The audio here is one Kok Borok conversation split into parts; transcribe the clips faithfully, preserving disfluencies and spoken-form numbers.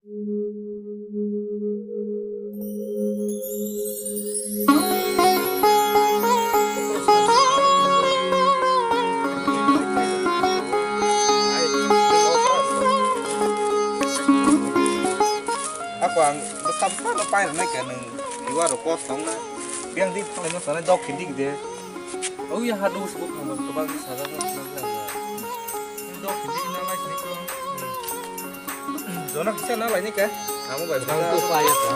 Ako ang bwsa bwsa no paina nai kha nwng, iwa rok kos tong na. Biyang dik thalai no sanai dok khe dik de. O ya ha dos bo phang bang kwbang sajak no swnam jang. Dok khe dik na lai sini ko. Jona kisa na lai ni kha. Amo bai. Ang to pa ya ta.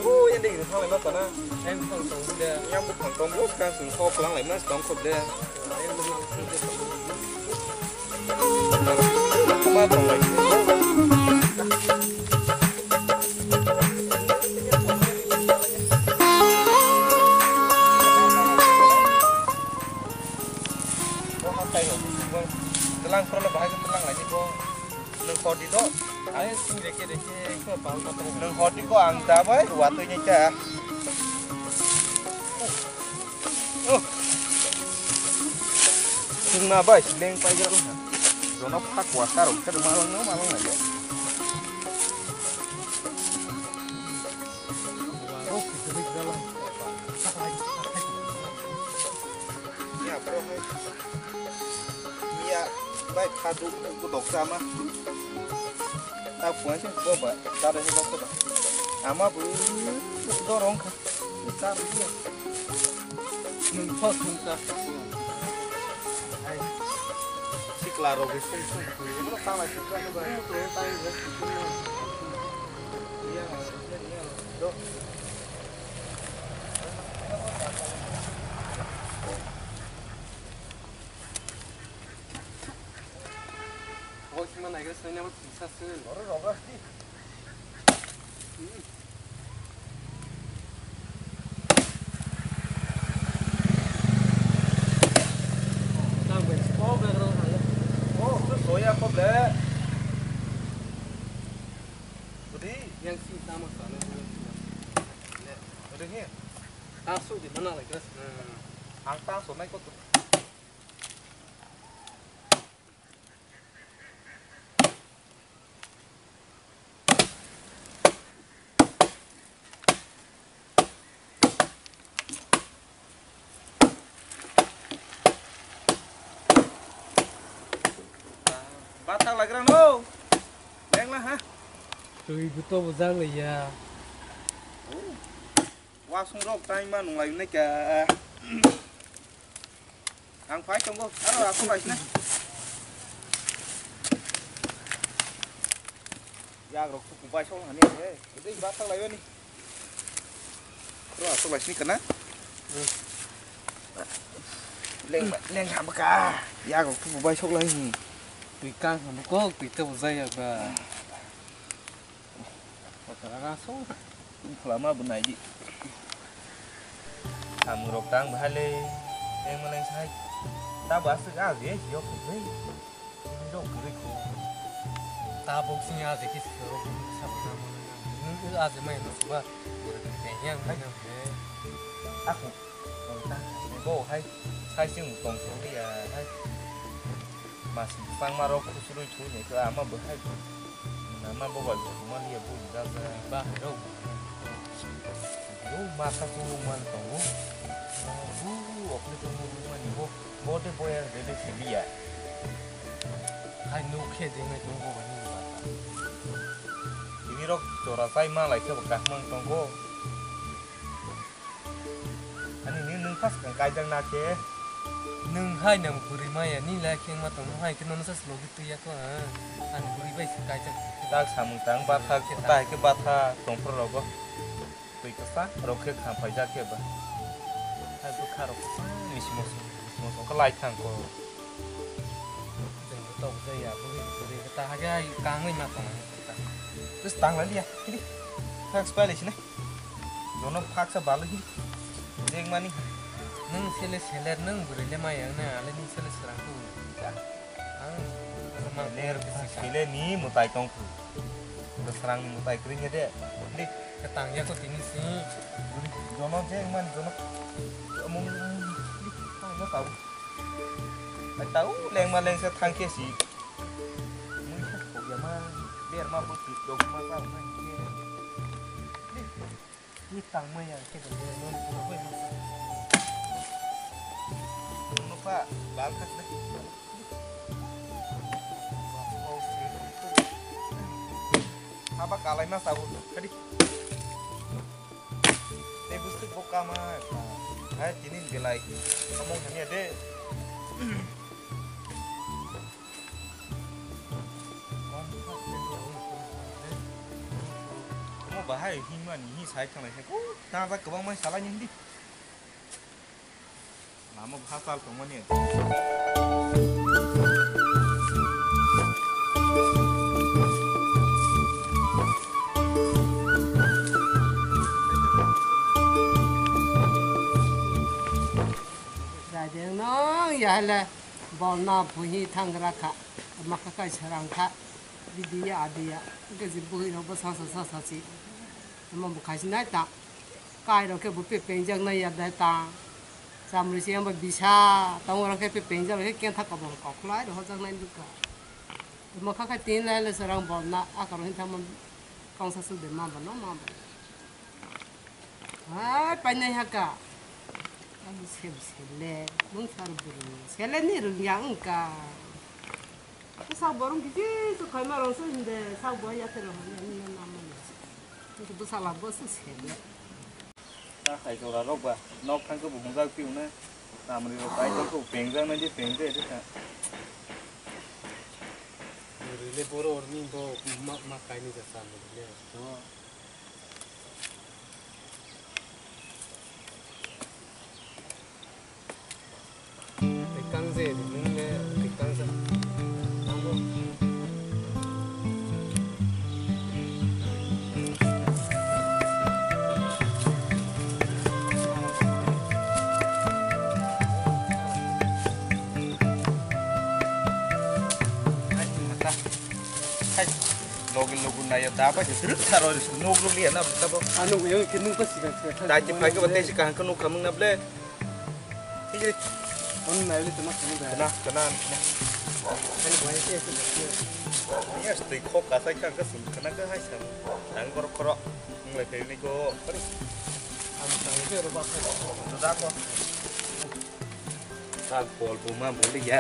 O ya dik thalai no sana. Em tong tong de. Yang bu tong tong bu kan sung kok lang lai mas tong kop de. Telang pro bahai telang lagi ko. Nung kodi do. Ai sing reke reke ko pal ko. Nung kodi ko ang da bai watui ni cha. Oh. Sungna bai, leng pai jalo na. Jono phak wa karo, kado malang no malang na ya. Ya, bro, hai. Mia bai phadu ko dok sama. Ta puan se ko ba, ta de ba ko ba. Ama bu dorong kha. Nwng tho sung ta. Ai. Sikla rok sung sung. Mo ta lai sung ta ba. Mo to ta ni sung. Ya, ya, ya. Do. Oi, sima nai ga sai na ma tisa se. Oro roga. Ang ta so nai ko. Bathak lagra no. Lengla ha. Twi buto bujak le ya. Wasung rok tai ma nung lai nai ka. Ang phai tongo, aro aswk lai sini. Yak rok tuku bai song hani he. Dei ba thang lai bani. Aro aswk lai sini kana. Leng leng ham ka. Yak rok tuku bai song lai ni. Twi kang ham ko twi to jaya ba. Kotara so. Tungphla ma bo nai di. Samung rok tang bahai le. Teng maleng sai. Ta ba aswk a je yok khe. Yok khe ko. Ta bok sing a je khe sero sa ba na mo na. Nung a je mai no ba. Teng yang mai na. Ako. Bo hai. Sai sing tong so ya hai. Mas bwsang ma rok khusurwi thwi ni khe ama bo hai. Nama bo bai thuma liya bo da da. Ba hai rok. Bo ma kha chu man tongo. Bu okle tongo mani bo. Bo de boya de de si liya. Hai nuk khe de ngai tongo ba ni ba. Ini rok chora chai ma lai khe bo kahmang tongo. Ani ni nung pas kang kaijak na khe. Nung hai nang bwrwi maya ni lai khe ma tong hai khe nono sa slogi twi ya ko ha. Ani bwrwi bai se kaijak. Dak samung tang batha khe tai khe batha tongphro rogo. Twi kasa rok khe kham paijak khe ba. Hai bwkha rok kasa ni simo simo simo khe lai thang ko. Jeng tok jaya bwrwi bwrwi ta ha khe kangwi ma tong. Terus tang lai ya. Kiri. Thanks pai lai sini. Jono phaksa balwi hi. Jeng mani. Nung sele seler nung bwrwi le maya na ale nung sele serang tu. Ja. Ang seler sele ni mutai tong khu. Serang ni mutai kring de. Di. Ketang ya ko tini si. Jono jeng mani jono. Amung Tau. Ai tau lengma lengsa thangkhe si. Mui kha khobya ma, berma bwtwi dogma tau nai khe. Ni tangma ya khe dong, non pura bai ma. Nokha bal khak dai. Haba kalai ma sabo. Tadi. Tei bwswk bo kama, hai tini belai samung hamya de. Omo bahai himani hi sai thanglai khe, o, ta ta kwbangma salai ni hindi. Lama bwsa chal tongmani. Raideng nang ya le bolna buhi thangra kha. Makha kai sarang kha. Bidi ya adi ya. Gaji buhi rok bo sasa sasa si. Omo bo khaisi nai ta. Kai rok khe bo pe pengjak nai ya dai ta. Chamri se amba bisa tong rok khe pe pengjak khe kentha kobong kok lai rok hojak nai dukha. Mo kha kha tin lai le sarang bolna akaro hin thang man kongsa su de ma ba no ma ba. Hai pai nai ha ka. Ani sem sem le mung sar buru sele ni rung ya ung ka. Sak borong kisi su khaima rong su hinde sak bo ya te rong hande ni na ma ni. Ni bu sala bo su sem le. Ta khai jora rok ba nok thang khe bo hungjak piu na. Tamri rok kai tong khe pengjak nai di pengje di ta. Rui le boro orni bo ma ma kai ni ja sa mo le. Tikang je, nung le tikang je. Tamo. Hai, logi logu naya daba je truk tharo nok ruli na tabo. Anu yang kinung pasti kan. Dai ti phai ko tei si kahang ko nuk khamung na ble. Hijri. Ono nai le tama kani ba. Kana, kana, kana. Kani ba ke ke. Ni as tei khok ka sai ka ka sum kana ka hai sam. Tang kor koro. Nglai pe ni ko. Am tang ke ro ba ka. Da ko. Sa bol bu ma bol ya.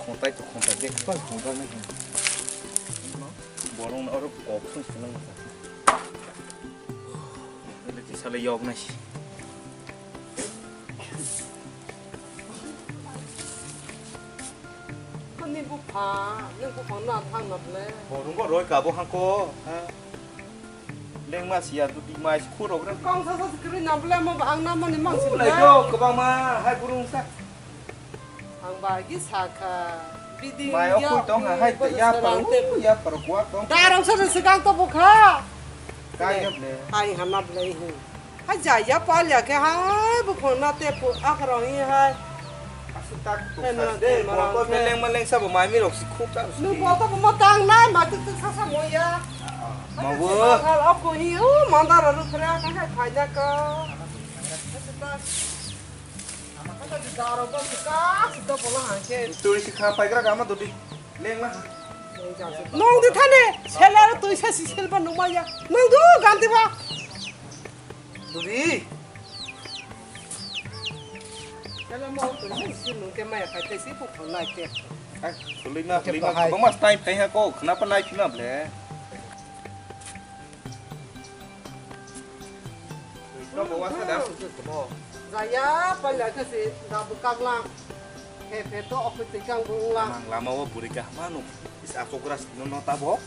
Khontai to khontai de pa khontai na. Borong oro kok sung sung. Ele ti sale yok nai. Ani bupha, nang bupha na thang na ble. Borong ko roi ka bo hangko. Lengma siya duti mai khurok rang. Kong sa sa sikri na ble mo bang na mo ni mang si. Lai jo kobang ma hai burung sa. Ang bagi saka bidi mai ya okui tong ha hai ta ya par ya par kuak tong. Darong sa sikang to bukha. Kai ya ble. Hai hana ble hi. Hai jaya palya khe hai buphang na te pu akhra hi hai. Asu tak tu khas de bol ko meleng meleng sabo mai mi rok si khub ta. Nu bol to mo tang nai ma tu tu sa sa mo ya. Ma bo. Hal aku hi u mandar ru khra ka hai phai ja ka. Asu tak. Ama ka ji daro ba si ka si to bola han ke. Turi si kha pai gra ga ma dodi. Leng la. Nong di thane selar tu sa si sel ba nu ma ya. Nong du ganti ba. Duri. Kala mo tu ni si nung te maya kai te si pu phang nai te. Ai, sulima, sulima. Bang mas time thai ha ko, khna pa nai phima ble. Sulima bo wasa da su ko. Jaya, pa la ka si da bu kak lang. He, he, to, okhe, tikang bung la. Mang lama o buri kaham no. Is asokra si no, no tabo.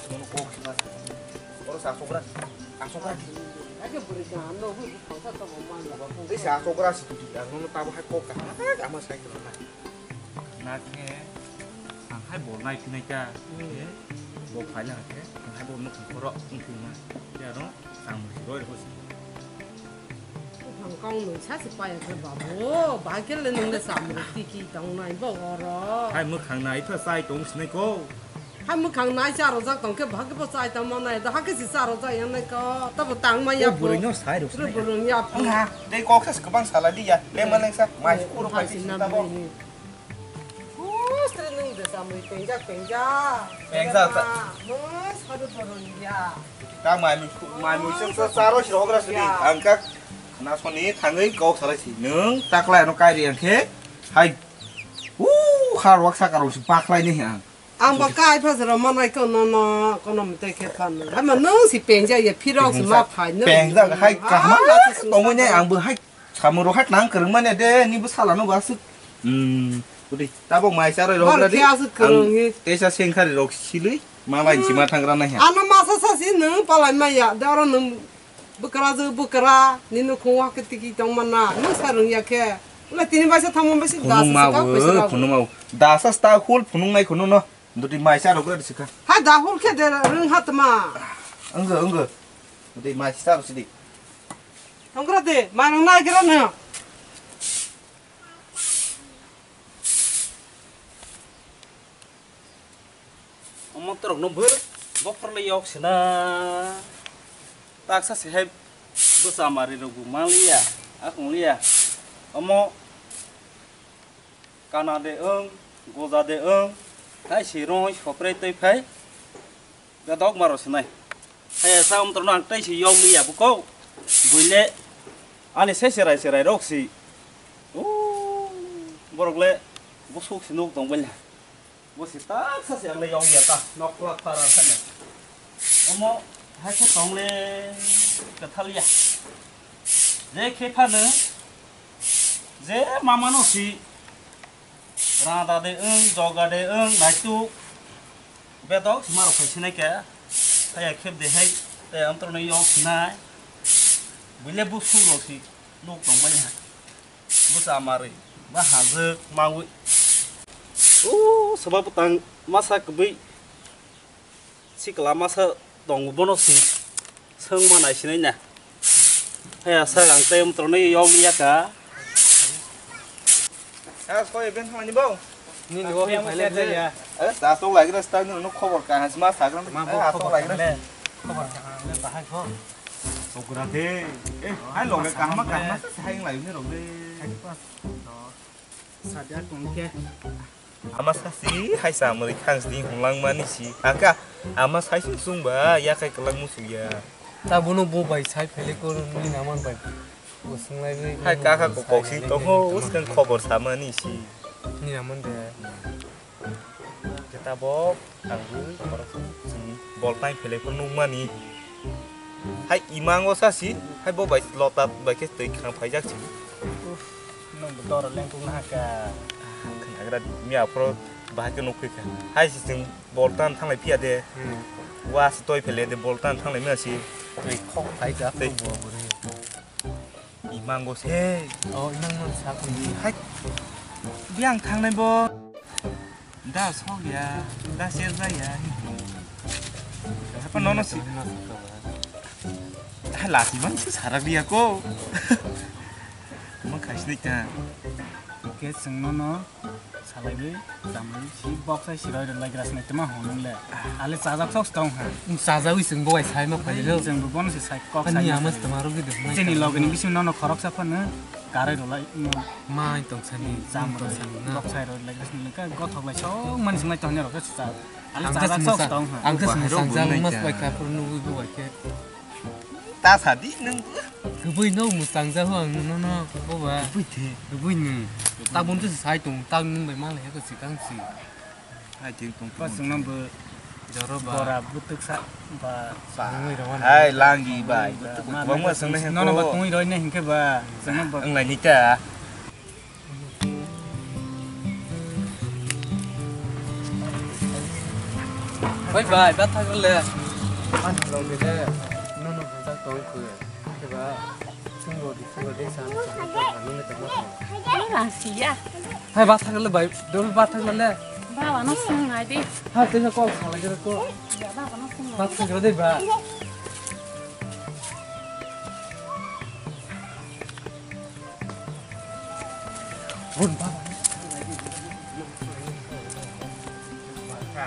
No, no kok si mas. Oro sa asokra. Asokra. Ake buri kaham no, hu, hu, khangsa to mang la. Is asokra si tu, no, no tabo hai kok kaham. Ama sai ko na. Na khe, ang hai bol nai phinai ta. Hmm. Bo phai la khe, ang hai bol no khoro, ang phinai. Ya ro, ang mo roi ho si. Buphang kong nung sa se paya khe babu, bahai khe le nung le samung tiki tong nai bo oro. Hai mwkhang nai pha sai tong sinai ko. Hai mwkhang nai cha rojak tong khe, bahai khe bo chai tang manai, da hakhe se cha rojak yang nai ko, tabo tang ma ya. O bwrwi no sai rok. Bwrwi ya. Wngha, tei kok sa kwbang sala di ya, le ma lengsa, mai kuro pai si tabo. Bus tre nung de samui pengjak, pengjak. Pengjak ta. Mui sadu torun ya. Ta mai mui, mai mui se sa, sa ro si rogra sudi. Ya. Ang kak na soni thangwi kok salai si. Nung taklai ano kai ri ang khe. Hai. U har wak sa karong si paklai ni ang. Ang ba kai pha jora manai ko no no kono mte khe phan. Hai ma nung si pengjak ya phirok si ma phai nung. Pengjak hai kahma. Tongwi nai ang bo hai. Samung rok hai tang kwrwng manya de, ni bwsala no bo aswk. Hmm, bwdwi tabok mai cha roi rok. Bor radi. Khe aswk kwrwng hi. Teisa sengkhari rok silwi, malai si ma thangra nai ha. Ano masa sa si nwng palai maya, de oro nwng bwkra jwk bwkra, ni nukhung wa khe tiki tong mana, nwng sa rwng ya khe. Wala tini baisa thangma baisa da phunung sa ma sa kok wo, baisa rok. Phunung ma wo. Da sa sta hul phunung nai khunu no. Dudi mai cha rok radi sikha. Ha da hul khe de rwng ha tma. Wngkha, wngkha. Dudi mai cha rok sidi. Thangkra de, manung nai gira no. Omo torok no bwrwi bokhor le yok sina. Taksa se hai bwsa mari rok bo manliya, akhung liya. Omo Kana de wng, goja de wng, hai si roi sopre twi phai, bedok maro sinai. Hai sa um torno ang tei si yong liya buko, buile ani se serai serai rok si. O borok le busuk si nuk tong bele. Bo si tak sa si ang le yong ya ta, nok lak ta ra sa ne. Omo hai se tong le kathal ya. Je khe phano, je mama no si. Rada de wng, joga de wng, naituk. Bedok sima rok phai sinai khe. Haya khep de hai, tei amtwrwng no yok sinai. Buile busuk rok si nuk tong mani ha. Bwsa amarwi, ba hajwk mawi. O, soba bwtang masa kwbwi. Sikla masa tongo bono si swngma naisinai na. Haya sak ang tei amtwrwngno yokliya ka. Ah, koi ben thani bo. Nini bo yang phailai ya. Eh, ta tok lagi ras ta no khobor ka has ma sagram. Ma bo khobor lagi ras. Khobor ka le bahai kho. Okra de. Eh, hai loge kahma kahma sa hai lai ne rok de. Sadia tongke. Ama sasi hai sa mari khang sini honglang mani si. Angka ama sai sung sung ba ya kai kelang musu ya. Ta bono bo bai sai phele ko ni naman bai. Bo sunglai bai. Hai kaka ko kok si tongo uskang khobor samani si. Ni naman de. Kita bo Ang bui borok sini bol time phele phuru nukmani. Hai imango sa si, hai bo bai lota bai khe twi khang phaijak si. Uff, nwng bo doro lengkuk na ka. Khnagra mi aphro bahai khe nuk kha. Hai si chwng bol tan thanglai phiya de. Hmm. Wa si toi phele de bol tan thanglai mia si. Twi khok phaijak. Twi. Bo bo re. Imango se. Oh, imang mang sa ko. Hai. Biang thangnai bo. Da sok ya, da ser ja ya. Apa nono si. Hai lasi mang si sarak dia ko. Mang khai sini ka. Oke, seng nono. Salaiwi, tamwi, si bok sai siroi rwlai gra sinai tma hwnung le. Ale chajak sok tong ha. Chajawi chwng bo bai sai ma phai lo. Chwng bo bono se sai kok sai. Ani ama tma rok de. Chini loge ni bising nono khorok sa phano karai rwlai no. Mai tong sani, cham tong sani na. Bok sai rwlai gra sinai ka gothok lai sok mani sinai tong ne rok sa. Ale chajak sok tong ha. Ang khe sini sangjal mas bai ka phuru nugui bo bai khe. Ta sadi nung. Kubui no musang ja ho ang no no boba. Kubui the. Kubui ni. Ta bun tu sai tung ta nung bai ma le ko si kang si. Hai ting tung. Pas nang bo. Joro ba. Bora butuk sa ba. Nung bai rawan. Hai langi bai. Butuk bang ma sang ne. No no ba tung roi ne hingke ba. Sang ba. Ang lai ni ta. Bai bai, ba thang le. An long de le. No no, ba tong khu. Ke ba. Sing ro di, sing ro di, san san. Ba no le ta ma. Ba si ya. Hai ba thang le bai, dol ba thang le. Ba wa no sing nai di. Ha te ko sa le ko. Ya ba wa no sing. Ba thang le ba.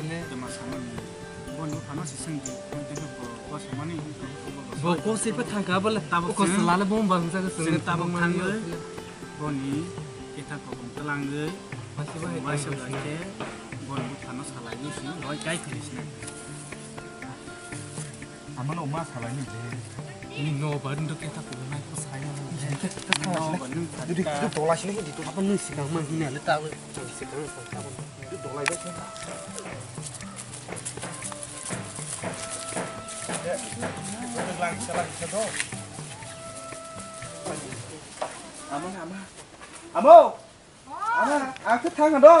khe le. Tama samani. Boni buphano se swng di. Bo ko se pa thang ka bole tabuk ko se lale bom bang jaga swng tabuk thang le. Boni kita kobong telang le. Masi ba hai. Masi ba ke. Boni buphano salai ni si. Hoi kai phiri si. Amano ma salai ni de. Ni no ba ndo kita ko nai ko sai na. Dudi dudi tola sini di to. Apa ni sikang mang hini ale ta sikang ta. Dudi tola ba. Ama ama. Amo. Ama, ang khe thang do.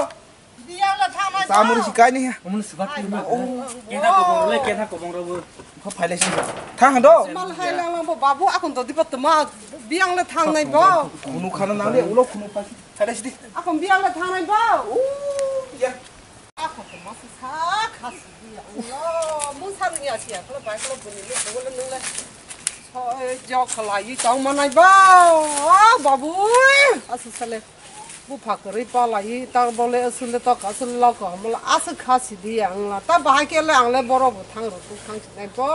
Biyang le thang nai. Samuri si kai ni. Omo ni swbak ni. Oh. Kena kobong le, kena kobong rabo. Kha phailai si. Thang do. Mal hai lang lang bo babu akon do diba tma biyang le thang nai bo. Kunu khana nang le ulo kunu pa si. Phailai si di. Akon biyang le thang nai bo. Oh, ya. Akon tma si sa khasi biyang. Ulo mun sa ru ya si ya. Kala bai kala buni le ko le nung le. Soi jok khalai tong manai bo. Babu. Asu sale. Bupha kwrwi palai ta bole aswk le tok aswk lok hamla aswk kha sidi ang la ta bahai khe le ang le borok bo thang rw thang sinai bo.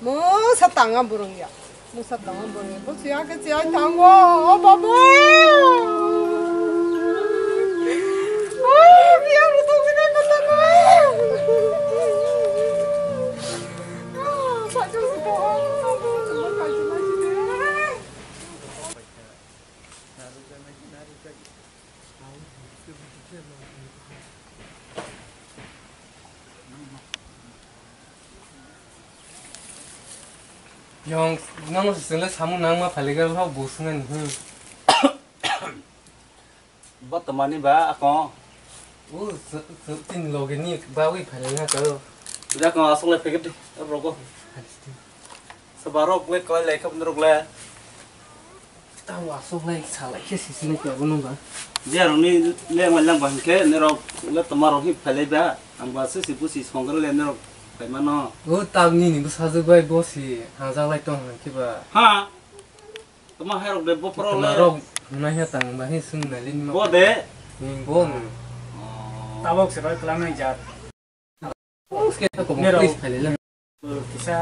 Musa tanga burung ya. Musa tanga burung ya. Bo siya khe siya thango. O babu. O biya rw thang sinai bo thango. Sa chu si to. Sa chu si to. Yong, nang se le samung nang ma phali ga lo bo sung ni. Hmm. Bo to mani ba ako. U, tin loge ni ba wi phali na ka. Da ko asong le phege di, rogo. Sabarok le koi le khap rok le. Tamo aswk lai salai khe sisini khe abono ba. Je aroni le mai lang ba hwnkhe norok le toma rok hi phailai ba. Ang ba se si busi songre le norok phaimano. O tabni ni bwsajwk bai bo si hajak lai tong hwnkhe ba. Ha. Toma hai rok de bo pro le. Toma rok nai ha tang ba hi swng nai le ni ma. Bo de. Ni bo no. Oh. Tabok se bai kla nai jat. Kisa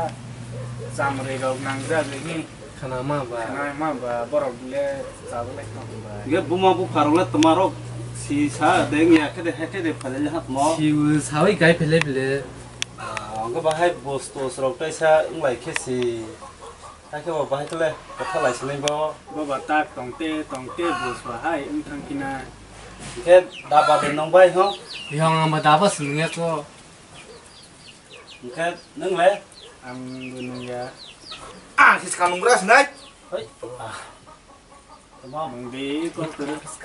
chamrwi rok nangjak ni. Khana ma ba. Khana ma ba, borok le chabwlai tong ba. Ge buma bupha rok le toma rok si sa de ya khe de he khe de phalai le hat mo. Si sawi gai phele bile. Ah, ang bahai bos tos rok tai sa wng lai khe si. Hai khe bo bahai khe le kotha lai sinai bo. Bo ba tak tong te tong te bos ba hai wng thang kina. Hingke daba de nong bai ho? Yong ang ba daba sinung ya ko. Hingke nung le? Ang bo nung ya. Ah, si sekarang nung beras nai. Hoi. Ah. Tama. Mung di ko terus.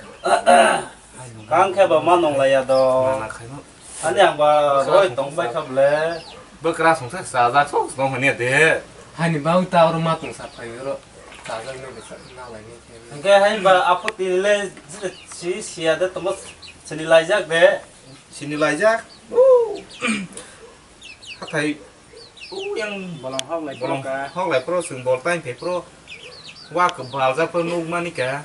Kang khe ba ma nong lai ya do. Mana khai mo. Ani ang ba roi tong bai kha ble. Bo kra song sa sa ja so song hania de. Hani ba ta ro ma tong sa phai ro. Ta ja ne be sa na lai ne. Hingke hai ba apoti le si siya de tamo sini lai jak de. Sini laijak. Hathai. Yang bolong hok lai bolong pro ka. Hok lai pro, sung bol time pe pro. Wa ke baljak pro nuk mani ka.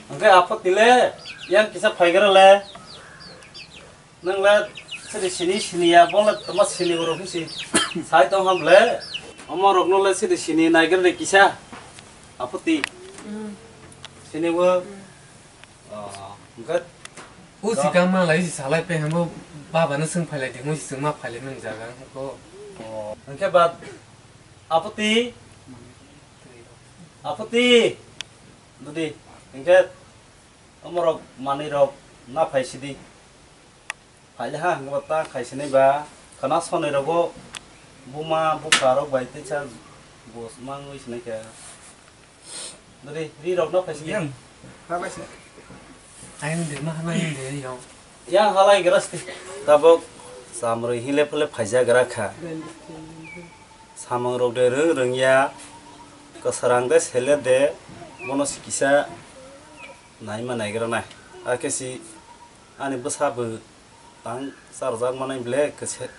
Angke apot tile yang kisa phaigra le. Nang le sini sini sini ya bol le toma sini goro kisi. Sai tong ham le. Omo rok no le sini sini naigra de kisa. Apoti. Sini wo. Oh, hwnkhe. O sikang ma lai si salai pe hamo baba no swng phailai di mo si swng ma phailai mani jaga ko. Oh, hwnkhe ba apoti. Apoti. Dudi. Hwnkhe omorok manwi rok na phai sidi. Phaile ha hwnkhe ba ta khai sinai ba khana sonoi rogo buma bupha rok bai teisa bus mangwi sinai khe. Dori ri rok no khai sinai. Yang. Ha bai sinai. Ayang de ma hana yang de yang. Yang halai gra sti. Tabok samrwi hile phule phaija gra kha. Samung rok de rwng rwng ya. Kwsarang de sele de bono sikisa naima naigra nai. Akhe si ani bwsa bo tang charwjak manai ble kwse-,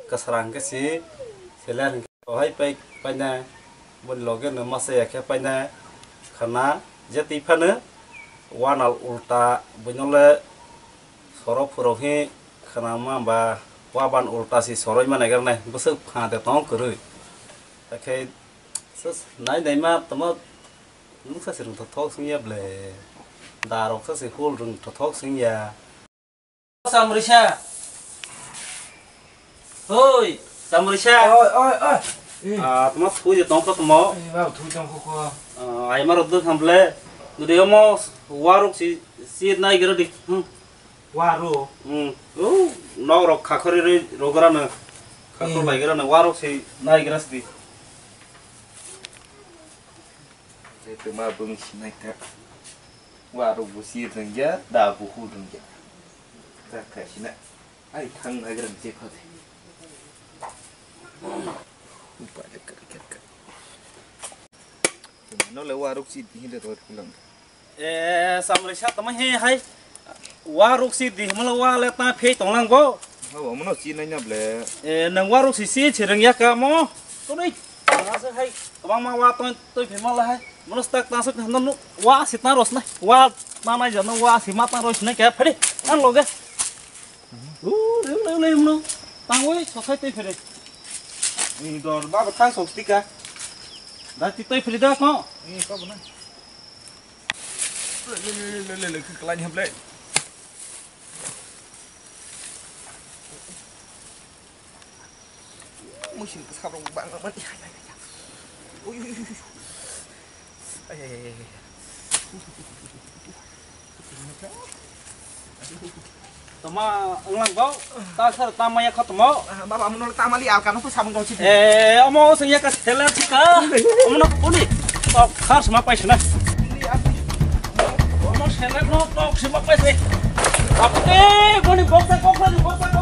kwsarang khe si seler hwnkhe. Ohai pai paina, boni loge no masa ya khe paina khana je twi phano wanal ulta buino le sorok phurok hi khana ma ba waban ulta si soroi ma naigar nai bwswk pha de tong kwrwi. Takhe sus nai nai ma tamo nuksa si rung thok thok sing ya ble. Da rok sa si hul rung thok thok sing ya. Samrisa. Hoi, Samrisa. Oi, oi, oi. Eh. Ah, tama thui je tongkho tamo. Eh, ba thui tongkho ko. Ah, ai maro duk hamble. Dudi omo waruk si, si nai gero di. Hmm. Waru. Hmm. Oh, nok rok khakhori roi rogra no. Khakhor Eh. Lai gero no waruk si nai gero si di. Tuma bung sinai ka. Waruk bo si rengya, da bo hu rengya. Ta kha sina. Ai thang na grang je kho de. Upa de kar kar kar. No le waruk si di le rot kulang. Eh, Samrisa tama he hai. Waruk si di mala wa le ta phei tong lang bo. Ha bo mono si nai na ble. Eh, nang waruk si si chirang ya ka mo. To nei. Asa hai. Tama ma wa to to phei mala hai. Mono stak ta suk no wa si ta ros na. Wa ma nai ja no wa si ma ta ros na ka phari. An loge. U, le, le, le, no. Tangwi, sosai tei phere. Ni dor, baba thang sok stika. Da ti tei phere da ko. Ni ko bana. Le, le, le, le, le, le, le, le, le, le, le. Musim sabrok bang bang. Ui, ui, ui, ui. Ai, ai, ai, ai. Toma, wnglang kau, ta sar ta maya kho tomo. Baba, amono ta mali alkano ko sabung kau sidi. Eh, omo sing ya ka seller sika. Omo no kuni. Tok khar sma paisna. Omo seller no tok sma paisna. Apte boni boksa koksa ni boksa.